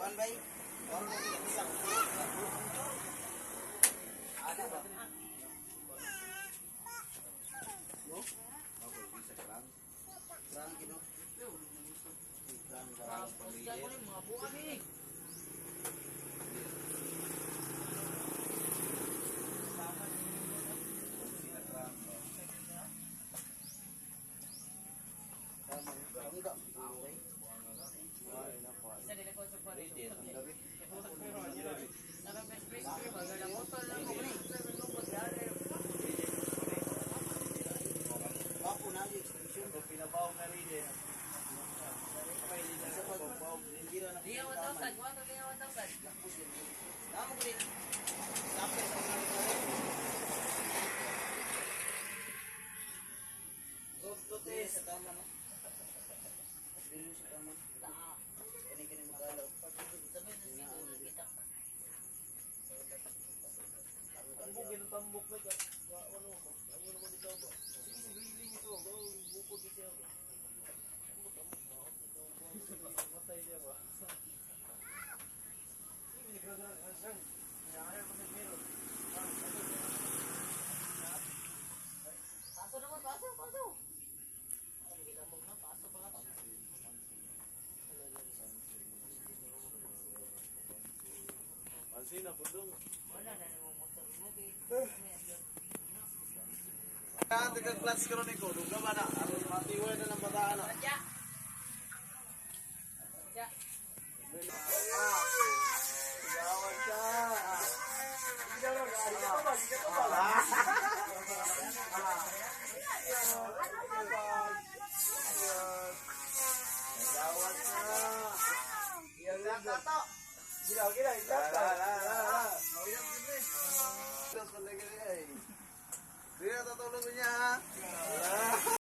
Kuan bay? Kuan mo isa. Ana ba? No? Okay, isa ka lang. Krang gino. Krang Parang pamilya. Mga buwan eh. Tama. Okay. Isa din ako sa kuwan. Ang gabi. Wapo na yung extension. Kung pinabaw na rin eh. Sa pag hindi ra na. Di ang 1,000, 1,000. Tama ko din. Tapos sa mga Tutis. Sa tama no. Dili sa tama. Kani kani magalaw. Tambok, ginatambok na ka. Ano ko? Ano ko dito ba? Sige, sige, giling ito. Bukod siya ba? Tambok, tambok. Matay siya ba? Sige, Paso naman, paso, paso. Ay, ginamog na, paso pala. Pansin na, pudong. Wala na namang motor mo, kay. Ah, taga-clutch ka ron ikaw. Duga ba na? Aron matiway na ng bataan na. Radya! Radya! Gawan siya. Gawan siya. Gila, gila, gila. La, la, la, la. Di na tutulong niya, ha?